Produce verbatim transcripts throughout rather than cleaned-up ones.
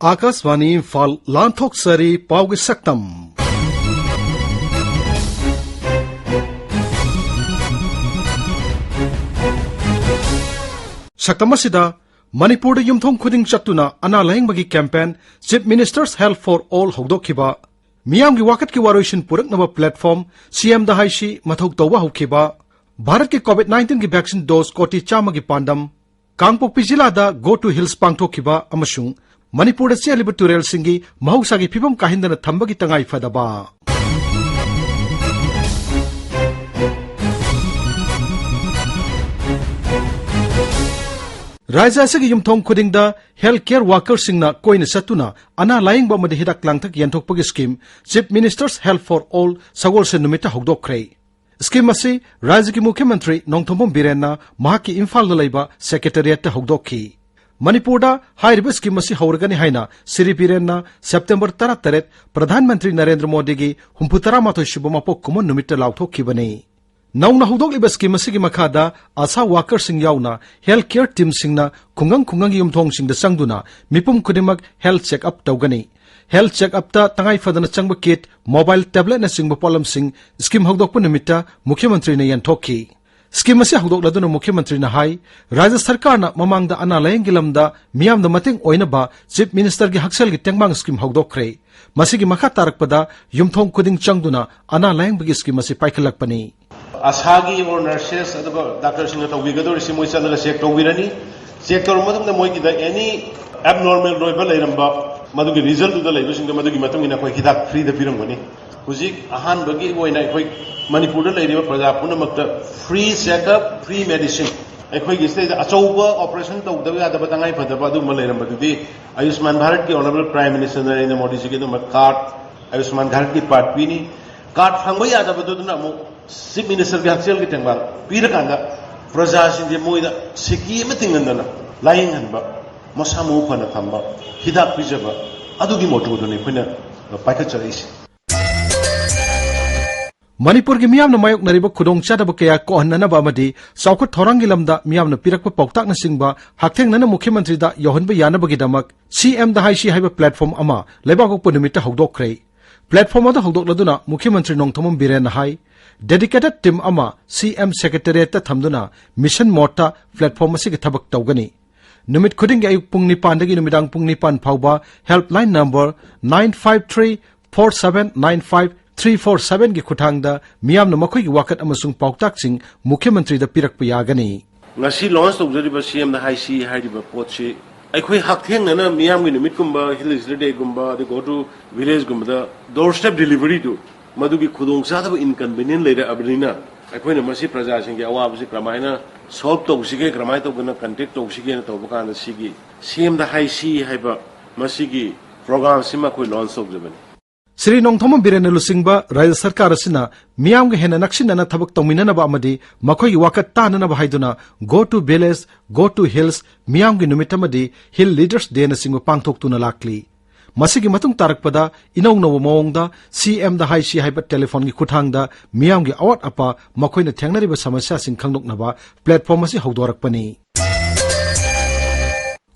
ꯑꯥꯀꯥꯁꯕꯥꯅꯤ ꯏꯝꯐꯥꯜ ꯂꯥꯟꯊꯣꯛꯆꯔꯤ ꯄꯥꯎꯒꯤ ꯁꯛꯇꯝ꯫ ꯁꯛꯇꯝ ꯑꯁꯤꯗ ꯃꯅꯤꯄꯨꯔꯗ ꯌꯨꯝꯊꯣꯡ ꯈꯨꯗꯤꯡ ꯆꯠꯇꯨꯅ ꯑꯅꯥ ꯂꯥꯌꯦꯡꯕꯒꯤ campaign Chief Minister's Health for All ꯍꯧꯗꯣꯛꯈꯤꯕ, ꯃꯤꯌꯥꯝꯒꯤ ꯋꯥꯀꯠꯀꯤ ꯋꯥꯔꯣꯏꯁꯤꯟ ꯄꯨꯔꯛꯅꯕ platform CMꯗ ꯍꯥꯏꯁꯤ ꯃꯊꯧ ꯇꯧꯕ ꯍꯧꯈꯤꯕ, ꯚꯥꯔꯠꯀꯤ COVID nineteenꯒꯤ vaccine dose ꯀꯣꯇꯤ ꯆꯥꯝꯃꯒꯤ ꯄꯥꯟꯗꯝ, ꯀꯥꯡꯄꯣꯛꯄꯤ ꯖꯤꯂꯥꯗ Go to Hills ꯄꯥꯡꯊꯣꯛꯈꯤꯕ ꯑꯃꯁꯨꯡ ꯃꯅꯤꯄꯨꯔꯗ ꯆꯦꯜꯂꯤꯕ ꯇꯨꯔꯦꯜꯁꯤꯡꯒꯤ ꯃꯍꯧꯁꯥꯒꯤ ꯐꯤꯕꯝ ꯀꯥꯏꯍꯟꯗꯅ ꯊꯝꯕꯒꯤ ꯇꯉꯥꯏ ꯐꯗꯕ꯫ ꯔꯥꯖ꯭ꯌ ꯑꯁꯤꯒꯤ ꯌꯨꯝꯊꯣꯡ ꯈꯨꯗꯤꯡꯗ health care workerꯁꯤꯡꯅ ꯀꯣꯏꯅ ꯆꯠꯇꯨꯅ ꯑꯅꯥ ꯂꯥꯌꯦꯡꯕ ꯑꯃꯗꯤ ꯍꯤꯗꯥꯛ ꯂꯥꯡꯊꯛ ꯌꯦꯟꯊꯣꯛꯄꯒꯤ scheme Chief Minister's Health for All ꯁꯒꯣꯜꯁꯦꯟ ꯅꯨꯃꯤꯠꯇ ꯍꯧꯗꯣꯛꯈ꯭ꯔꯦ꯫ Scheme ꯑꯁꯤ ꯔꯥꯖ꯭ꯌꯒꯤ ꯃꯨꯈ꯭ꯌ ꯃꯟꯇ꯭ꯔꯤ ꯅꯣꯡꯊꯣꯝꯕꯝ ꯕꯤꯔꯦꯟꯅ ꯃꯍꯥꯛꯀꯤ ꯏꯝꯐꯥꯜꯗ ꯂꯩꯕ secretariatꯇ ꯍꯧꯗꯣꯛꯈꯤ꯫ ꯃꯅꯤꯄꯨꯔꯗ ꯍꯥꯏꯔꯤꯕ scheme ꯑꯁꯤ ꯍꯧꯔꯒꯅꯤ ꯍꯥꯏꯅ ꯁ꯭ꯔꯤ ꯕꯤꯔꯦꯟꯅ September ꯇꯔꯥꯇꯔꯦꯠ ꯄ꯭ꯔꯙꯥꯟ ꯃꯟꯇ꯭ꯔꯤ ꯅꯔꯦꯟꯗ꯭ꯔ ꯃꯣꯗꯤꯒꯤ ꯍꯨꯝꯐꯨꯇꯔꯥ ꯃꯥꯊꯣꯏ ꯁꯨꯕ ꯃꯄꯣꯛ ꯀꯨꯝꯑꯣꯟ ꯅꯨꯃꯤꯠꯇ ꯂꯥꯎꯊꯣꯛꯈꯤꯕꯅꯤ꯫ ꯅꯧꯅ ꯍꯧꯗꯣꯛꯂꯤꯕ scheme ꯑꯁꯤꯒꯤ ꯃꯈꯥꯗ ASHA workerꯁꯤꯡ ꯌꯥꯎꯅ health care teamꯁꯤꯡꯅ ꯈꯨꯡꯒꯪ ꯈꯨꯡꯒꯪꯒꯤ ꯌꯨꯝꯊꯣꯡꯁꯤꯡꯗ ꯆꯪꯗꯨꯅ ꯃꯤꯄꯨꯝ ꯈꯨꯗꯤꯡꯃꯛ health check up ꯇꯧꯒꯅꯤ꯫ Health check upꯇ ꯇꯉꯥꯏ ꯐꯗꯅ ꯆꯪꯕ kit, mobile tabletꯅꯆꯤꯡꯕ ꯄꯣꯠꯂꯝꯁꯤꯡ scheme ꯍꯧꯗꯣꯛꯄ ꯅꯨꯃꯤꯠꯇ ꯃꯨꯈ꯭ꯌ ꯃꯟꯇ꯭ꯔꯤꯅ ꯌꯦꯟꯊꯣꯛꯈꯤ꯫ Scheme ꯑꯁꯤ ꯍꯧꯗꯣꯛꯂꯗꯨꯅ ꯃꯨꯈ꯭ꯌ ꯃꯟꯇ꯭ꯔꯤꯅ ꯍꯥꯏ, ꯔꯥꯖ꯭ꯌ ꯁꯔꯀꯥꯔꯅ ꯃꯃꯥꯡꯗ ꯑꯅꯥ ꯂꯥꯌꯦꯡꯒꯤ ꯂꯝꯗ ꯃꯤꯌꯥꯝꯗ ꯃꯇꯦꯡ ꯑꯣꯏꯅꯕ Chief Ministerꯒꯤ ꯍꯛꯁꯦꯜꯒꯤ ꯇꯦꯡꯕꯥꯡ scheme ꯍꯧꯗꯣꯛꯈ꯭ꯔꯦ꯫ ꯃꯁꯤꯒꯤ ꯃꯈꯥ ꯇꯥꯔꯛꯄꯗ ꯌꯨꯝꯊꯣꯡ ꯈꯨꯗꯤꯡ ꯆꯪꯗꯨꯅ ꯑꯅꯥ ꯂꯥꯌꯦꯡꯕꯒꯤ scheme ꯑꯁꯤ ꯄꯥꯏꯈꯠꯂꯛꯄꯅꯤ꯫ ASHAꯒꯤ or nurses ꯑꯗꯨꯒ doctorꯁꯤꯡꯅ ꯇꯧꯕꯤꯒꯗꯧꯔꯤꯁꯤ ꯃꯣꯏ ꯆꯠꯂꯒ check ꯇꯧꯕꯤꯔꯅꯤ꯫ Check ꯇꯧꯔꯕ ꯃꯇꯨꯡꯗ ꯃꯣꯏꯒꯤꯗ any abnormal ꯑꯣꯏꯕ ꯂꯩꯔꯝꯕ ꯃꯗꯨꯒꯤ resultꯗꯨꯗ ꯂꯩꯕꯁꯤꯡꯗꯣ ꯃꯗꯨꯒꯤ ꯃꯇꯨꯡ ꯏꯟꯅ ꯑꯩꯈꯣꯏ ꯍꯤꯗꯥꯛ freeꯗ ꯄꯤꯔꯝꯒꯅꯤ꯫ ꯍꯧꯖꯤꯛ ꯑꯍꯥꯟꯕꯒꯤ ꯑꯣꯏꯅ ꯑꯩꯈꯣꯏ ꯃꯅꯤꯄꯨꯔꯗ ꯂꯩꯔꯤꯕ ꯄ꯭ꯔꯖꯥ ꯄꯨꯝꯅꯃꯛꯇ free check up, free medicine꯫ ꯑꯩꯈꯣꯏꯒꯤ ꯁꯤꯗꯩꯗ ꯑꯆꯧꯕ operation ꯇꯧꯗꯕ ꯌꯥꯗꯕ ꯇꯉꯥꯏ ꯐꯗꯕ ꯑꯗꯨꯒꯨꯝꯕ ꯂꯩꯔꯝꯕꯗꯨꯗꯤ ꯑꯌꯨꯁꯃꯥꯟ ꯚꯥꯔꯠꯀꯤ Honourable Prime Minister ꯅꯔꯦꯟꯗ꯭ꯔ ꯃꯣꯗꯤꯖꯤꯒꯤ ꯑꯗꯨꯝꯕ card, ꯑꯌꯨꯁꯃꯥꯟ ꯚꯥꯔꯠꯀꯤ part ꯄꯤꯅꯤ꯫ Card ꯐꯪꯕ ꯌꯥꯗꯕꯗꯨꯗꯨꯅ ꯑꯃꯨꯛ Chief Ministerꯒꯤ ꯍꯛꯁꯦꯜꯒꯤ ꯇꯦꯡꯕꯥꯡ ꯄꯤꯔꯀꯥꯟꯗ ꯄ꯭ꯔꯖꯥꯁꯤꯡꯁꯦ ꯃꯣꯏꯗ ꯁꯤꯀꯤ ꯑꯃ ꯇꯤꯡꯍꯟꯗꯅ ꯂꯥꯌꯦꯡꯍꯟꯕ, ꯃꯁꯥ ꯃꯎ ꯐꯅ ꯊꯝꯕ, ꯍꯤꯗꯥꯛ ꯄꯤꯖꯕ, ꯑꯗꯨꯒꯤ mottoꯗꯨꯅꯤ ꯑꯩꯈꯣꯏꯅ ꯄꯥꯏꯈꯠꯆꯔꯛꯏꯁꯦ꯫ ꯃꯅꯤꯄꯨꯔꯒꯤ ꯃꯤꯌꯥꯝꯅ ꯃꯥꯌꯣꯛꯅꯔꯤꯕ ꯈꯨꯗꯣꯡꯆꯥꯗꯕ ꯀꯌꯥ ꯀꯣꯛꯍꯟꯅꯅꯕ ꯑꯃꯗꯤ ꯆꯥꯎꯈꯠ ꯊꯧꯔꯥꯡꯒꯤ ꯂꯝꯗ ꯃꯤꯌꯥꯝꯅ ꯄꯤꯔꯛꯄ ꯄꯥꯎꯇꯥꯛꯅꯁꯤꯡꯕ ꯍꯛꯊꯦꯡꯅꯅ ꯃꯨꯈ꯭ꯌ ꯃꯟꯇ꯭ꯔꯤꯗ ꯌꯧꯍꯟꯕ ꯌꯥꯅꯕꯒꯤꯗꯃꯛ ꯁꯤ ꯑꯦꯝꯗ ꯍꯥꯏꯁꯤ ꯍꯥꯏꯕ platform ꯑꯃ ꯂꯩꯕꯥꯛꯄꯣꯛꯄ ꯅꯨꯃꯤꯠꯇ ꯍꯧꯗꯣꯛꯈ꯭ꯔꯦ꯫ Platform ꯑꯗꯨ ꯍꯧꯗꯣꯛꯂꯗꯨꯅ ꯃꯨꯈ꯭ꯌ ꯃꯟꯇ꯭ꯔꯤ ꯅꯣꯡꯊꯣꯝꯕꯝ ꯕꯤꯔꯦꯟꯅ ꯍꯥꯏ, dedicated team ꯑꯃ ꯁꯤ ꯑꯦꯝ secretariatꯇ ꯊꯝꯗꯨꯅ mission modeꯇ platform ꯑꯁꯤꯒꯤ ꯊꯕꯛ ꯇꯧꯒꯅꯤ꯫ ꯅꯨꯃꯤꯠ ꯈꯨꯗꯤꯡꯒꯤ ꯑꯌꯨꯛ ꯄꯨꯡ ꯅꯤꯄꯥꯟꯗꯒꯤ ꯅꯨꯃꯤꯗꯥꯡ ꯄꯨꯡ ꯅꯤꯄꯥꯟ ꯐꯥꯎꯕ helpline number nine five three four seven nine five three four sevenꯒꯤ ꯈꯨꯠꯊꯥꯡꯗ ꯃꯤꯌꯥꯝꯅ ꯃꯈꯣꯏꯒꯤ ꯋꯥꯀꯠ ꯑꯃꯁꯨꯡ ꯄꯥꯎꯇꯥꯛꯁꯤꯡ ꯃꯨꯈ꯭ꯌ ꯃꯟꯇ꯭ꯔꯤꯗ ꯄꯤꯔꯛꯄ ꯌꯥꯒꯅꯤ꯫ ꯉꯁꯤ launch ꯇꯧꯖꯔꯤꯕ ꯁꯤ ꯑꯦꯝꯗ ꯍꯥꯏꯁꯤ ꯍꯥꯏꯔꯤꯕ ꯄꯣꯠꯁꯤ ꯑꯩꯈꯣꯏ ꯍꯛꯊꯦꯡꯅꯅ ꯃꯤꯌꯥꯝꯒꯤ ꯅꯨꯃꯤꯠꯀꯨꯝꯕ, Hill Literacy Dayꯒꯨꯝꯕ, ꯑꯗꯩ Go to Villageꯒꯨꯝꯕꯗ door step deliveryꯗꯨ, ꯃꯗꯨꯒꯤ ꯈꯨꯗꯣꯡꯆꯥꯗꯕ, inconvenience ꯂꯩꯔꯛꯑꯕꯅꯤꯅ, ꯑꯩꯈꯣꯏꯅ ꯃꯁꯤ ꯄ꯭ꯔꯖꯥꯁꯤꯡꯒꯤ ꯑꯋꯥꯕꯁꯤ ꯀꯔꯝꯍꯥꯏꯅ solve ꯇꯧꯁꯤꯒꯦ, ꯀꯔꯝꯍꯥꯏꯅ ꯇꯧꯗꯅ contact ꯇꯧꯁꯤꯒꯦꯅ ꯇꯧꯕ ꯀꯥꯟꯗ, ꯁꯤꯒꯤ ꯁꯤ ꯑꯦꯝꯗ ꯍꯥꯏꯁꯤ ꯍꯥꯏꯕ ꯃꯁꯤꯒꯤ programꯁꯤꯃ ꯑꯩꯈꯣꯏ launch ꯇꯧꯖꯕꯅꯤ꯫ ꯁ꯭ꯔꯤ ꯅꯣꯡꯊꯣꯝꯕꯝ ꯕꯤꯔꯦꯟꯅ ꯂꯨꯆꯤꯡꯕ ꯔꯥꯖ꯭ꯌ ꯁꯔꯀꯥꯔ ꯑꯁꯤꯅ ꯃꯤꯌꯥꯝꯒ ꯍꯦꯟꯅ ꯅꯛꯁꯤꯟꯅꯅ ꯊꯕꯛ ꯇꯧꯃꯤꯟꯅꯅꯕ ꯑꯃꯗꯤ ꯃꯈꯣꯏꯒꯤ ꯋꯥꯀꯠ ꯇꯥꯅꯅꯕ ꯍꯥꯏꯗꯨꯅ Go to Village, Go to Hills, ꯃꯤꯌꯥꯝꯒꯤ ꯅꯨꯃꯤꯠ ꯑꯃꯗꯤ Hill Leaders Dayꯅꯆꯤꯡꯕ ꯄꯥꯡꯊꯣꯛꯇꯨꯅ ꯂꯥꯛꯂꯤ꯫ ꯃꯁꯤꯒꯤ ꯃꯇꯨꯡ ꯇꯥꯔꯛꯄꯗ ꯏꯅꯧ ꯅꯧꯕ ꯃꯑꯣꯡꯗ ꯁꯤ ꯑꯦꯝꯗ ꯍꯥꯏꯁꯤ ꯍꯥꯏꯕ telephoneꯒꯤ ꯈꯨꯠꯊꯥꯡꯗ ꯃꯤꯌꯥꯝꯒꯤ ꯑꯋꯥꯠ ꯑꯄꯥ, ꯃꯈꯣꯏꯅ ꯊꯦꯡꯅꯔꯤꯕ ꯁꯃꯁ꯭ꯌꯥꯁꯤꯡ ꯈꯪꯗꯣꯛꯅꯕ platform ꯑꯁꯤ ꯍꯧꯗꯣꯔꯛꯄꯅꯤ꯫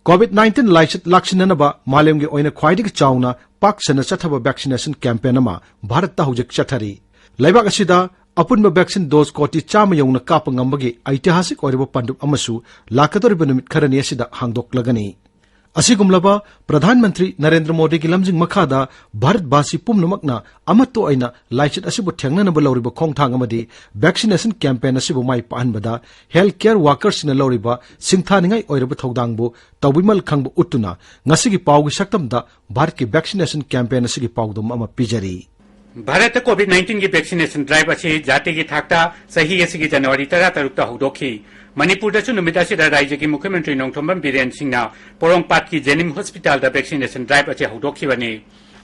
COVID nineteen ꯂꯥꯏꯆꯠ ꯂꯥꯛꯁꯤꯟꯅꯅꯕ ꯃꯥꯂꯦꯝꯒꯤ ꯑꯣꯏꯅ ꯈ꯭ꯋꯥꯏꯗꯒꯤ ꯆꯥꯎꯅ ꯄꯥꯛ ꯁꯟꯅ ꯆꯠꯊꯕ vaccination campaign ꯑꯃ ꯚꯥꯔꯠꯇ ꯍꯧꯖꯤꯛ ꯆꯠꯊꯔꯤ꯫ ꯂꯩꯕꯥꯛ ꯑꯁꯤꯗ ꯑꯄꯨꯟꯕ vaccine dose ꯀꯣꯇꯤ ꯆꯥꯝꯃ ꯌꯧꯅ ꯀꯥꯞꯄ ꯉꯝꯕꯒꯤ ꯑꯩꯇꯤꯍꯥꯁꯤꯛ ꯑꯣꯏꯔꯕ ꯄꯥꯟꯗꯨꯞ ꯑꯃꯁꯨ ꯂꯥꯛꯀꯗꯧꯔꯤꯕ ꯅꯨꯃꯤꯠ ꯈꯔꯅꯤ ꯑꯁꯤꯗ ꯍꯥꯡꯗꯣꯛꯂꯒꯅꯤ꯫ ꯑꯁꯤꯒꯨꯝꯂꯕ ꯄ꯭ꯔꯙꯥꯟ ꯃꯟꯇ꯭ꯔꯤ ꯅꯔꯦꯟꯗ꯭ꯔ ꯃꯣꯗꯤꯒꯤ ꯂꯝꯖꯤꯡ ꯃꯈꯥꯗ ꯚꯥꯔꯠꯕꯥꯁꯤ ꯄꯨꯝꯅꯃꯛꯅ ꯑꯃꯠꯇ ꯑꯣꯏꯅ ꯂꯥꯏꯆꯠ ꯑꯁꯤꯕꯨ ꯊꯦꯡꯅꯅꯕ ꯂꯧꯔꯤꯕ ꯈꯣꯡꯊꯥꯡ ꯑꯃꯗꯤ vaccination campaign ꯑꯁꯤꯕꯨ ꯃꯥꯏ ꯄꯥꯛꯍꯟꯕꯗ health care workersꯁꯤꯡꯅ ꯂꯧꯔꯤꯕ ꯁꯤꯡꯊꯥꯅꯤꯡꯉꯥꯏ ꯑꯣꯏꯔꯕ ꯊꯧꯗꯥꯡꯕꯨ ꯇꯧꯕꯤꯃꯜ ꯈꯪꯕ ꯎꯠꯇꯨꯅ ꯉꯁꯤꯒꯤ ꯄꯥꯎꯒꯤ ꯁꯛꯇꯝꯗ ꯚꯥꯔꯠꯀꯤ vaccination campaign ꯑꯁꯤꯒꯤ ꯄꯥꯎꯗꯝ ꯑꯃ ꯄꯤꯖꯔꯤ꯫ ꯚꯥꯔꯠꯇ COVID nineteenꯒꯤ vaccination drive ꯑꯁꯤ ꯖꯥꯇꯤꯒꯤ ꯊꯥꯛꯇ ꯆꯍꯤ ꯑꯁꯤꯒꯤ ꯖꯅꯋꯥꯔꯤ ꯇꯔꯥꯇꯔꯨꯛꯇ ꯍꯧꯗꯣꯛꯈꯤ꯫ ꯃꯅꯤꯄꯨꯔꯗꯁꯨ ꯅꯨꯃꯤꯠ ꯑꯁꯤꯗ ꯔꯥꯖ꯭ꯌꯒꯤ ꯃꯨꯈ꯭ꯌ ꯃꯟꯇ꯭ꯔꯤ ꯅꯣꯡꯊꯣꯝꯕꯝ ꯕꯤꯔꯦꯟ ꯁꯤꯡꯅ ꯄꯣꯔꯣꯝꯄꯥꯠꯀꯤ ꯖꯦꯅꯤꯝ ꯍꯣꯁꯄꯤꯇꯥꯜꯗ vaccination drive ꯑꯁꯤ ꯍꯧꯗꯣꯛꯈꯤꯕꯅꯤ꯫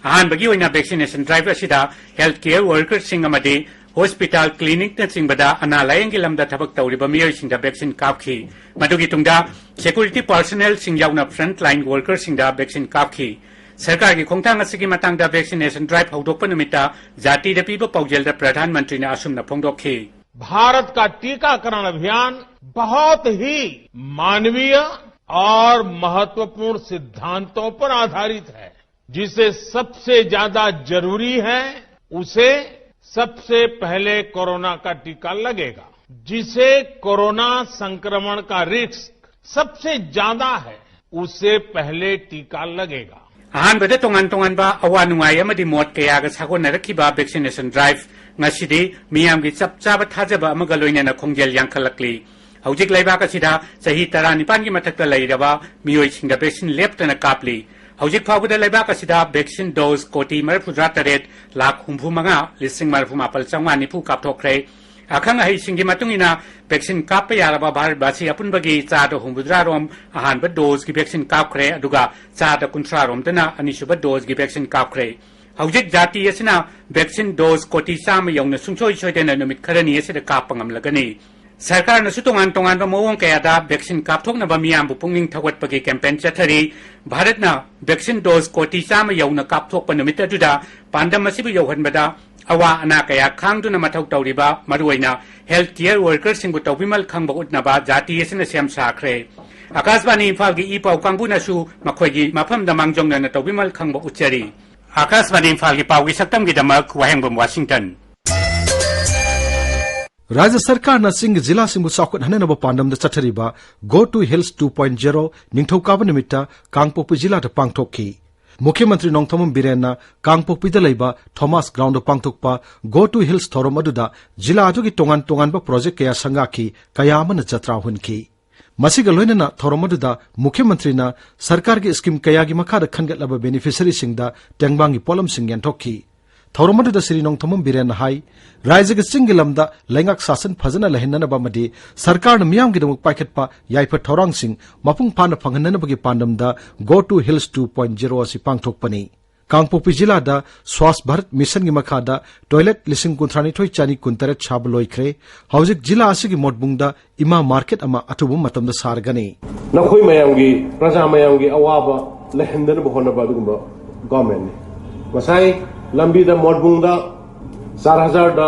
ꯑꯍꯥꯟꯕꯒꯤ ꯑꯣꯏꯅ vaccination drive ꯑꯁꯤꯗ health care workersꯁꯤꯡ ꯑꯃꯗꯤ hospital, clinicꯅꯆꯤꯡꯕꯗ ꯑꯅꯥ ꯂꯥꯌꯦꯡꯒꯤ ꯂꯝꯗ ꯊꯕꯛ ꯇꯧꯔꯤꯕ ꯃꯤꯑꯣꯏꯁꯤꯡꯗ vaccine ꯀꯥꯞꯈꯤ꯫ ꯃꯗꯨꯒꯤ ꯇꯨꯡꯗ security personnelꯁꯤꯡ ꯌꯥꯎꯅ frontline workersꯁꯤꯡꯗ vaccine ꯀꯥꯞꯈꯤ꯫ ꯁꯔꯀꯥꯔꯒꯤ ꯈꯣꯡꯊꯥꯡ ꯑꯁꯤꯒꯤ ꯃꯇꯥꯡꯗ vaccination drive ꯍꯧꯗꯣꯛꯄ ꯅꯨꯃꯤꯠꯇ ꯖꯥꯇꯤꯗ ꯄꯤꯕ ꯄꯥꯎꯖꯦꯜꯗ ꯄ꯭ꯔꯙꯥꯟ ꯃꯟꯇ꯭ꯔꯤꯅ ꯑꯁꯨꯝꯅ ꯐꯣꯡꯗꯣꯛꯈꯤ꯫ भारत का टीकाकरण अभियान बहुत ही मानवीय और महत्वपूर्ण सिद्धांतों पर आधारित है। जिसे सबसे ज्यादा जरूरी है, उसे सबसे पहले कोरोना का टीका लगेगा। जिसे कोरोना संक्रमण का रिस्क सबसे ज्यादा है, उसे पहले टीका लगेगा। ꯑꯍꯥꯟꯕꯗ ꯇꯣꯉꯥꯟ ꯇꯣꯉꯥꯟꯕ ꯑꯋꯥ ꯅꯨꯡꯉꯥꯏ ꯑꯃꯗꯤ ꯃꯣꯠ ꯀꯌꯥꯒ ꯁꯥꯒꯣꯟꯅꯔꯛꯈꯤꯕ vaccination drive ꯉꯁꯤꯗꯤ ꯃꯤꯌꯥꯝꯒꯤ ꯆꯞ ꯆꯥꯕ ꯊꯥꯖꯕ ꯑꯃꯒ ꯂꯣꯏꯅꯅ ꯈꯣꯡꯖꯦꯜ ꯌꯥꯡꯈꯠꯂꯛꯂꯤ꯫ ꯍꯧꯖꯤꯛ ꯂꯩꯕꯥꯛ ꯑꯁꯤꯗ ꯆꯍꯤ ꯇꯔꯥꯅꯤꯄꯥꯟꯒꯤ ꯃꯊꯛꯇ ꯂꯩꯔꯕ ꯃꯤꯑꯣꯏꯁꯤꯡꯗ vaccine ꯂꯦꯞꯇꯅ ꯀꯥꯞꯂꯤ꯫ ꯍꯧꯖꯤꯛ ꯐꯥꯎꯕꯗ ꯂꯩꯕꯥꯛ ꯑꯁꯤꯗ vaccine dose ꯀꯣꯇꯤ ꯃꯔꯤꯐꯨꯇꯔꯥ ꯇꯔꯦꯠ ꯂꯥꯈ ꯍꯨꯝꯐꯨ ꯃꯉꯥ ꯂꯤꯁꯤꯡ ꯃꯔꯤꯐꯨ ꯃꯥꯄꯜ ꯆꯥꯝꯃꯉꯥ ꯅꯤꯐꯨ ꯀꯥꯞꯊꯣꯛꯈ꯭ꯔꯦ꯫ ꯑꯈꯪ ꯑꯍꯩꯁꯤꯡꯒꯤ ꯃꯇꯨꯡ ꯏꯟꯅ vaccine ꯀꯥꯞꯄ ꯌꯥꯔꯕ ꯚꯥꯔꯠꯕꯥꯁꯤ ꯑꯄꯨꯟꯕꯒꯤ ꯆꯥꯗ ꯍꯨꯝꯐꯨꯇꯔꯥ ꯔꯣꯝ ꯑꯍꯥꯟꯕ dose ꯀꯤ vaccine ꯀꯥꯞꯈ꯭ꯔꯦ, ꯑꯗꯨꯒ ꯆꯥꯗ ꯀꯨꯟꯊ꯭ꯔꯥ ꯔꯣꯝꯗꯅ ꯑꯅꯤꯁꯨꯕ dose ꯀꯤ vaccine ꯀꯥꯞꯈ꯭ꯔꯦ꯫ ꯍꯧꯖꯤꯛ ꯖꯥꯇꯤ ꯑꯁꯤꯅ vaccine dose ꯀꯣꯇꯤ ꯆꯥꯝꯃ ꯌꯧꯅ ꯁꯨꯡꯁꯣꯏ ꯁꯣꯏꯗꯅ ꯅꯨꯃꯤꯠ ꯈꯔꯅꯤ ꯑꯁꯤꯗ ꯀꯥꯞꯄ ꯉꯝꯂꯒꯅꯤ꯫ ꯁꯔꯀꯥꯔꯅꯁꯨ ꯇꯣꯉꯥꯟ ꯇꯣꯉꯥꯟꯕ ꯃꯑꯣꯡ ꯀꯌꯥꯗ vaccine ꯀꯥꯞꯊꯣꯛꯅꯕ ꯃꯤꯌꯥꯝꯕꯨ ꯄꯨꯛꯅꯤꯡ ꯊꯧꯒꯠꯄꯒꯤ campaign ꯆꯠꯊꯔꯤ꯫ ꯚꯥꯔꯠꯅ vaccine dose ꯀꯣꯇꯤ ꯆꯥꯝꯃ ꯌꯧꯅ ꯀꯥꯞꯊꯣꯛꯄ ꯅꯨꯃꯤꯠ ꯑꯗꯨꯗ ꯄꯥꯟꯗꯝ ꯑꯁꯤꯕꯨ ꯌꯧꯍꯟꯕꯗ ꯑꯋꯥ ꯑꯅꯥ ꯀꯌꯥ ꯈꯥꯡꯗꯨꯅ ꯃꯊꯧ ꯇꯧꯔꯤꯕ ꯃꯔꯨꯑꯣꯏꯅ health care worker ꯁꯤꯡꯕꯨ ꯇꯧꯕꯤꯃꯜ ꯈꯪꯕ ꯎꯠꯅꯕ ꯖꯥꯇꯤ ꯑꯁꯤꯅ ꯁꯦꯝ ꯁꯥꯈ꯭ꯔꯦ꯫ ꯑꯀꯥꯁꯕꯥꯅꯤ ꯏꯝꯐꯥꯜꯒꯤ ꯏ ꯄꯥꯎ ꯀꯥꯡꯕꯨꯅꯁꯨ ꯃꯈꯣꯏꯒꯤ ꯃꯐꯝꯗ ꯃꯥꯡꯖꯧꯅꯅ ꯇꯧꯕꯤꯃꯜ ꯈꯪꯕ ꯎꯠꯆꯔꯤ꯫ ꯑꯀꯥꯁꯕꯥꯅꯤ ꯏꯝꯐꯥꯜꯒꯤ ꯄꯥꯎꯒꯤ ꯁꯛꯇꯝꯒꯤꯗꯃꯛ ꯋꯥꯍꯦꯡꯕꯝ ꯋꯥꯁꯤꯡꯇꯟ꯫ ꯔꯥꯖ꯭ꯌ ꯁꯔꯀꯥꯔꯅ ꯆꯤꯡꯒꯤ ꯖꯤꯂꯥꯁꯤꯡꯕꯨ ꯆꯥꯎꯈꯠꯍꯟꯅꯅꯕ ꯄꯥꯟꯗꯝꯗ ꯆꯠꯊꯔꯤꯕ Go to Hills two point zero ꯅꯤꯡꯊꯧꯀꯥꯕ ꯅꯨꯃꯤꯠꯇ ꯀꯥꯡꯄꯣꯛꯄꯤ ꯖꯤꯂꯥꯗ ꯄꯥꯡꯊꯣꯛꯈꯤ꯫ ꯃꯨꯈ꯭ꯌ ꯃꯟꯇ꯭ꯔꯤ ꯅꯣꯡꯊꯣꯝꯕꯝ ꯕꯤꯔꯦꯟꯅ ꯀꯥꯡꯄꯣꯛꯄꯤꯗ ꯂꯩꯕ ꯊꯣꯃꯥꯁ ꯒ꯭ꯔꯥꯎꯟꯗ ꯄꯥꯡꯊꯣꯛꯄ Go to Hills ꯊꯧꯔꯝ ꯑꯗꯨꯗ ꯖꯤꯂꯥ ꯑꯗꯨꯒꯤ ꯇꯣꯉꯥꯟ ꯇꯣꯉꯥꯟꯕ ꯄ꯭ꯔꯣꯖꯦꯛ ꯀꯌꯥ ꯁꯪꯒꯥꯈꯤ, ꯀꯌꯥ ꯑꯃꯅ ꯖꯇ꯭ꯔꯥ ꯍꯨꯟꯈꯤ꯫ ꯃꯁꯤꯒ ꯂꯣꯏꯅꯅ ꯊꯧꯔꯝ ꯑꯗꯨꯗ ꯃꯨꯈ꯭ꯌ ꯃꯟꯇ꯭ꯔꯤꯅ ꯁꯔꯀꯥꯔꯒꯤ scheme ꯀꯌꯥꯒꯤ ꯃꯈꯥꯗ ꯈꯟꯒꯠꯂꯕ beneficiaryꯁꯤꯡꯗ ꯇꯦꯡꯕꯥꯡꯒꯤ ꯄꯣꯠꯂꯝꯁꯤꯡ ꯌꯦꯟꯊꯣꯛꯈꯤ꯫ ꯊꯧꯔꯝ ꯑꯗꯨꯗ ꯁ꯭ꯔꯤ ꯅꯣꯡꯊꯣꯝꯕꯝ ꯕꯤꯔꯦꯟꯅ ꯍꯥꯏ, ꯔꯥꯖ꯭ꯌꯒꯤ ꯆꯤꯡꯒꯤ ꯂꯝꯗ ꯂꯩꯉꯥꯛ ꯁꯥꯁꯟ ꯐꯖꯅ ꯂꯩꯍꯟꯅꯅꯕ ꯑꯃꯗꯤ ꯁꯔꯀꯥꯔꯅ ꯃꯤꯌꯥꯝꯒꯤꯗꯃꯛ ꯄꯥꯏꯈꯠꯄ ꯌꯥꯏꯐ ꯊꯧꯔꯥꯡꯁꯤꯡ ꯃꯄꯨꯡ ꯐꯥꯅ ꯐꯪꯍꯟꯅꯅꯕꯒꯤ ꯄꯥꯟꯗꯝꯗ Go to Hills two point zero ꯑꯁꯤ ꯄꯥꯡꯊꯣꯛꯄꯅꯤ꯫ ꯀꯥꯡꯄꯣꯛꯄꯤ ꯖꯤꯂꯥꯗ ꯁ꯭ꯋꯥꯁ ꯚꯥꯔꯠ ꯃꯤꯁꯟꯒꯤ ꯃꯈꯥꯗ toilet ꯂꯤꯁꯤꯡ ꯀꯨꯟꯊ꯭ꯔꯥꯅꯤꯊꯣꯏ ꯆꯥꯅꯤ ꯀꯨꯟꯇꯔꯦꯠ ꯁꯥꯕ ꯂꯣꯏꯈ꯭ꯔꯦ꯫ ꯍꯧꯖꯤꯛ ꯖꯤꯂꯥ ꯑꯁꯤꯒꯤ ꯃꯣꯠꯕꯨꯡꯗ ꯏꯃꯥ ꯃꯥꯔꯀꯦꯠ ꯑꯃ ꯑꯊꯨꯕ ꯃꯇꯝꯗ ꯁꯥꯔꯒꯅꯤ꯫ ꯅꯈꯣꯏ ꯃꯌꯥꯝꯒꯤ, ꯄ꯭ꯔꯖꯥ ꯃꯌꯥꯝꯒꯤ ꯑꯋꯥꯕ ꯂꯩꯍꯟꯗꯅꯕ ꯍꯣꯠꯅꯕ ꯑꯗꯨꯒꯨꯝꯕ ꯒꯣꯔꯃꯦꯟꯅꯤ꯫ ꯉꯁꯥꯏ ꯂꯝꯕꯤꯗ ꯃꯣꯠꯕꯨꯡꯗ ꯆꯥꯔ ꯍꯖꯥꯔꯗ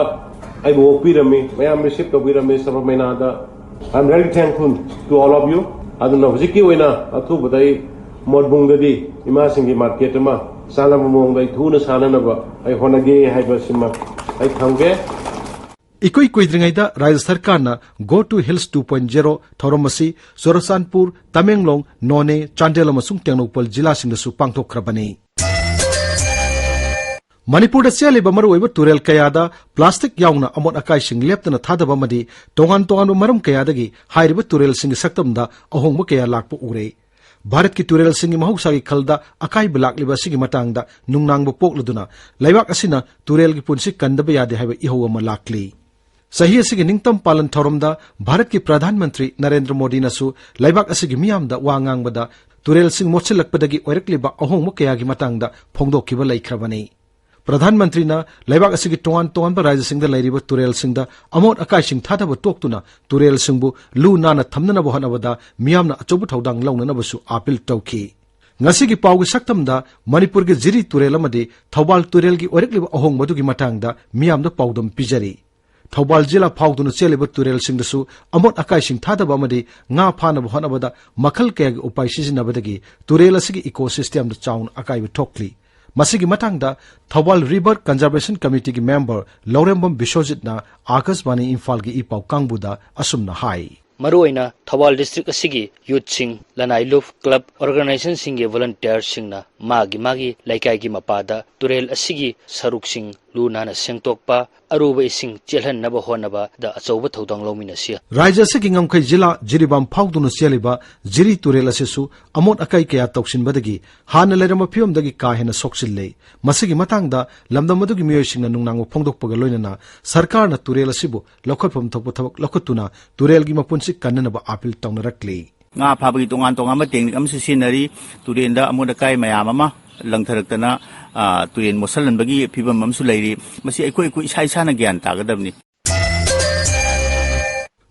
ꯑꯩꯕꯨ ꯑꯣꯛꯄꯤꯔꯝꯃꯤ, ꯃꯌꯥꯝ receipt ꯇꯧꯕꯤꯔꯝꯃꯤ, ꯁꯕꯔꯃꯩꯅꯥꯗ꯫ I am really thankful to all of you. ꯑꯗꯨꯅ ꯍꯧꯖꯤꯛꯀꯤ ꯑꯣꯏꯅ ꯑꯊꯨꯕꯗ ꯑꯩ ꯃꯣꯠꯕꯨꯡꯗꯗꯤ ꯏꯃꯥꯁꯤꯡꯒꯤ ꯃꯥꯔꯀꯦꯠ ꯑꯃ ꯆꯥꯟꯅꯕ ꯃꯑꯣꯡꯗ ꯑꯩ ꯊꯨꯅ ꯁꯥꯟꯅꯅꯕ ꯑꯩ ꯍꯣꯠꯅꯒꯦ ꯍꯥꯏꯕꯁꯤꯃ ꯑꯩ ꯊꯝꯒꯦ꯫ ꯏꯀꯨꯏ ꯀꯨꯏꯗ꯭ꯔꯤꯉꯩꯗ ꯔꯥꯖ꯭ꯌ ꯁꯔꯀꯥꯔꯅ Go to Hills two point zero ꯊꯧꯔꯝ ꯑꯁꯤ ꯆꯨꯔꯆꯥꯟꯄꯨꯔ, ꯇꯃꯦꯡꯂꯣꯡ, ꯅꯣꯅꯦ, ꯆꯥꯟꯗꯦꯜ ꯑꯃꯁꯨꯡ ꯇꯦꯡꯅꯧꯄꯜ ꯖꯤꯂꯥꯁꯤꯡꯗꯁꯨ ꯄꯥꯡꯊꯣꯛꯈ꯭ꯔꯕꯅꯤ꯫ ꯃꯅꯤꯄꯨꯔꯗ ꯆꯦꯜꯂꯤꯕ ꯃꯔꯨꯑꯣꯏꯕ ꯇꯨꯔꯦꯜ ꯀꯌꯥꯗ ꯄ꯭ꯂꯥꯁꯇꯤꯛ ꯌꯥꯎꯅ ꯑꯃꯣꯠ ꯑꯀꯥꯏꯁꯤꯡ ꯂꯦꯞꯇꯅ ꯊꯥꯗꯕ ꯑꯃꯗꯤ ꯇꯣꯉꯥꯟ ꯇꯣꯉꯥꯟꯕ ꯃꯔꯝ ꯀꯌꯥꯗꯒꯤ ꯍꯥꯏꯔꯤꯕ ꯇꯨꯔꯦꯜꯁꯤꯡꯒꯤ ꯁꯛꯇꯝꯗ ꯑꯍꯣꯡꯕ ꯀꯌꯥ ꯂꯥꯛꯄ ꯎꯔꯦ꯫ ꯚꯥꯔꯠꯀꯤ ꯇꯨꯔꯦꯜꯁꯤꯡꯒꯤ ꯃꯍꯧꯁꯥꯒꯤ ꯈꯜꯗ ꯑꯀꯥꯏꯕ ꯂꯥꯛꯂꯤꯕ ꯑꯁꯤꯒꯤ ꯃꯇꯥꯡꯗ ꯅꯨꯡꯅꯥꯡꯕ ꯄꯣꯛꯂꯗꯨꯅ ꯂꯩꯕꯥꯛ ꯑꯁꯤꯅ ꯇꯨꯔꯦꯜꯒꯤ ꯄꯨꯟꯁꯤ ꯀꯟꯗꯕ ꯌꯥꯗꯦ ꯍꯥꯏꯕ ꯏꯍꯧ ꯑꯃ ꯂꯥꯛꯂꯤ꯫ ꯆꯍꯤ ꯑꯁꯤꯒꯤ ꯅꯤꯡꯇꯝ ꯄꯥꯂꯟ ꯊꯧꯔꯝꯗ ꯚꯥꯔꯠꯀꯤ ꯄ꯭ꯔꯙꯥꯟ ꯃꯟꯇ꯭ꯔꯤ ꯅꯔꯦꯟꯗ꯭ꯔ ꯃꯣꯗꯤꯅꯁꯨ ꯂꯩꯕꯥꯛ ꯑꯁꯤꯒꯤ ꯃꯤꯌꯥꯝꯗ ꯋꯥ ꯉꯥꯡꯕꯗ ꯇꯨꯔꯦꯜꯁꯤꯡ ꯃꯣꯠꯁꯤꯜꯂꯛꯄꯗꯒꯤ ꯑꯣꯏꯔꯛꯂꯤꯕ ꯑꯍꯣꯡꯕ ꯀꯌꯥꯒꯤ ꯃꯇꯥꯡꯗ ꯐꯣꯡꯗꯣꯛꯈꯤꯕ ꯂꯩꯈ꯭ꯔꯕꯅꯤ꯫ ꯄ꯭ꯔꯙꯥꯟ ꯃꯟꯇ꯭ꯔꯤꯅ ꯂꯩꯕꯥꯛ ꯑꯁꯤꯒꯤ ꯇꯣꯉꯥꯟ ꯇꯣꯉꯥꯟꯕ ꯔꯥꯖ꯭ꯌꯁꯤꯡꯗ ꯂꯩꯔꯤꯕ ꯇꯨꯔꯦꯜꯁꯤꯡꯗ ꯑꯃꯣꯠ ꯑꯀꯥꯏꯁꯤꯡ ꯊꯥꯗꯕ ꯇꯣꯛꯇꯨꯅ ꯇꯨꯔꯦꯜꯁꯤꯡꯕꯨ ꯂꯨ ꯅꯥꯟꯅ ꯊꯝꯅꯅꯕ ꯍꯣꯠꯅꯕꯗ ꯃꯤꯌꯥꯝꯅ ꯑꯆꯧꯕ ꯊꯧꯗꯥꯡ ꯂꯧꯅꯅꯕꯁꯨ ꯑꯥꯄꯤꯜ ꯇꯧꯈꯤ꯫ ꯉꯁꯤꯒꯤ ꯄꯥꯎꯒꯤ ꯁꯛꯇꯝꯗ ꯃꯅꯤꯄꯨꯔꯒꯤ ꯖꯤꯔꯤ ꯇꯨꯔꯦꯜ ꯑꯃꯗꯤ ꯊꯧꯕꯥꯜ ꯇꯨꯔꯦꯜꯒꯤ ꯑꯣꯏꯔꯛꯂꯤꯕ ꯑꯍꯣꯡꯕꯗꯨꯒꯤ ꯃꯇꯥꯡꯗ ꯃꯤꯌꯥꯝꯗ ꯄꯥꯎꯗꯝ ꯄꯤꯖꯔꯤ꯫ ꯊꯧꯕꯥꯜ ꯖꯤꯂꯥ ꯐꯥꯎꯗꯨꯅ ꯆꯦꯜꯂꯤꯕ ꯇꯨꯔꯦꯜꯁꯤꯡꯗꯁꯨ ꯑꯃꯣꯠ ꯑꯀꯥꯏꯁꯤꯡ ꯊꯥꯗꯕ ꯑꯃꯗꯤ ꯉꯥ ꯐꯥꯅꯕ ꯍꯣꯠꯅꯕꯗ ꯃꯈꯜ ꯀꯌꯥꯒꯤ ꯎꯄꯥꯏ ꯁꯤꯖꯤꯟꯅꯕꯗꯒꯤ ꯇꯨꯔꯦꯜ ꯑꯁꯤꯒꯤ ꯏꯀꯣ ꯁꯤꯁꯇꯦꯝꯗ ꯆꯥꯎꯅ ꯑꯀꯥꯏꯕ ꯊꯣꯛꯂꯤ꯫ ꯃꯁꯤꯒꯤ ꯃꯇꯥꯡꯗ ꯊꯧꯕꯥꯜ ꯔꯤꯚꯔ ꯀꯟꯖꯔꯕꯦꯁꯟ ꯀꯃꯤꯇꯤꯒꯤ ꯃꯦꯝꯕꯔ ꯂꯧꯔꯦꯝꯕꯝ ꯕꯤꯁ꯭ꯋꯖꯤꯠꯅ ꯑꯥꯀꯥꯁꯕꯥꯅꯤ ꯏꯝꯐꯥꯜꯒꯤ ꯏ ꯄꯥꯎ ꯀꯥꯡꯕꯨꯗ ꯑꯁꯨꯝꯅ ꯍꯥꯏ꯫ ꯃꯔꯨꯑꯣꯏꯅ ꯊꯧꯕꯥꯜ ꯗꯤꯁꯇ꯭ꯔꯤꯛ ꯑꯁꯤꯒꯤ ꯌꯨꯠꯁꯤꯡ, ꯂꯅꯥꯏ ꯂꯨꯞ, ꯀ꯭ꯂꯕ ꯑꯣꯔꯒꯅꯥꯏꯖꯦꯁꯟꯁꯤꯡꯒꯤ ꯚꯣꯂꯨꯟꯇꯤꯌꯔꯁꯤꯡꯅ ꯃꯥꯒꯤ ꯃꯥꯒꯤ ꯂꯩꯀꯥꯏꯒꯤ ꯃꯄꯥꯗ ꯇꯨꯔꯦꯜ ꯑꯁꯤꯒꯤ ꯁꯔꯨꯛꯁꯤꯡ ꯂꯨ ꯅꯥꯟꯅ ꯁꯦꯡꯗꯣꯛꯄ, ꯑꯔꯨꯕ ꯏꯁꯤꯡ ꯆꯦꯜꯍꯟꯅꯕ ꯍꯣꯠꯅꯕꯗ ꯑꯆꯧꯕ ꯊꯧꯗꯥꯡ ꯂꯧꯃꯤꯟꯅꯁꯤ꯫ ꯔꯥꯖ꯭ꯌ ꯑꯁꯤꯒꯤ ꯉꯝꯈꯩ ꯖꯤꯂꯥ ꯖꯤꯔꯤꯕꯥꯝ ꯐꯥꯎꯗꯨꯅ ꯆꯦꯜꯂꯤꯕ ꯖꯤꯔꯤ ꯇꯨꯔꯦꯜ ꯑꯁꯤꯁꯨ ꯑꯃꯣꯠ ꯑꯀꯥꯏ ꯀꯌꯥ ꯇꯧꯁꯤꯟꯕꯗꯒꯤ ꯍꯥꯟꯅ ꯂꯩꯔꯝꯕ ꯐꯤꯕꯝꯗꯒꯤ ꯀꯥ ꯍꯦꯟꯅ ꯁꯣꯛꯆꯤꯜꯂꯦ꯫ ꯃꯁꯤꯒꯤ ꯃꯇꯥꯡꯗ ꯂꯝꯗꯝ ꯑꯗꯨꯒꯤ ꯃꯤꯑꯣꯏꯁꯤꯡꯅ ꯅꯨꯡꯅꯥꯡꯕ ꯐꯣꯡꯗꯣꯛꯄꯒ ꯂꯣꯏꯅꯅ ꯁꯔꯀꯥꯔꯅ ꯇꯨꯔꯦꯜ ꯑꯁꯤꯕꯨ ꯂꯧꯈꯠꯐꯝ ꯊꯣꯛꯄ ꯊꯕꯛ ꯂꯧꯈꯠꯇꯨꯅ ꯇꯨꯔꯦꯜꯒꯤ ꯃꯄꯨꯟꯁꯤ ꯀꯟꯅꯅꯕ ꯑꯥꯄꯤꯜ ꯇꯧꯅꯔꯛꯂꯤ꯫ ꯉꯥ ꯐꯥꯕꯒꯤ ꯇꯣꯉꯥꯟ ꯇꯣꯉꯥꯟꯕ ꯇꯦꯛꯅꯤꯛ ꯑꯃꯁꯨ ꯁꯤꯖꯤꯟꯅꯔꯤ꯫ ꯇꯨꯔꯦꯟꯗ ꯑꯃꯣꯠ ꯑꯀꯥꯏ ꯃꯌꯥꯝ ꯑꯃ ꯂꯪꯊꯔꯛꯇꯅ, ꯑ, ꯇꯨꯔꯦꯟ ꯃꯣꯠꯁꯤꯜꯍꯟꯕꯒꯤ ꯐꯤꯕꯝ ꯑꯃꯁꯨ ꯂꯩꯔꯤ꯫ ꯃꯁꯤ ꯑꯩꯈꯣꯏ, ꯑꯩꯈꯣꯏ ꯏꯁꯥ ꯏꯁꯥꯅ ꯒ꯭ꯌꯥꯟ ꯇꯥꯒꯗꯕꯅꯤ꯫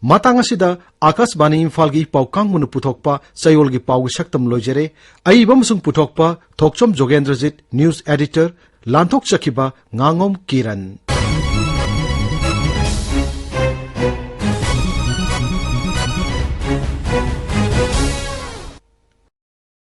ꯃꯇꯥꯡ ꯑꯁꯤꯗ ꯑꯥꯀꯥꯁꯕꯥꯅꯤ ꯏꯝꯐꯥꯜꯒꯤ ꯄꯥꯎ ꯀꯥꯡꯕꯨꯅ ꯄꯨꯊꯣꯛꯄ ꯆꯌꯣꯜꯒꯤ ꯄꯥꯎꯒꯤ ꯁꯛꯇꯝ ꯂꯣꯏꯖꯔꯦ꯫ ꯑꯏꯕ ꯑꯃꯁꯨꯡ ꯄꯨꯊꯣꯛꯄ ꯊꯣꯛꯆꯣꯝ ꯖꯣꯒꯦꯟꯗ꯭ꯔꯖꯤꯠ, news editor, ꯂꯥꯟꯊꯣꯛꯆꯈꯤꯕ ꯉꯥꯉꯣꯝ ꯀꯤꯔꯟ꯫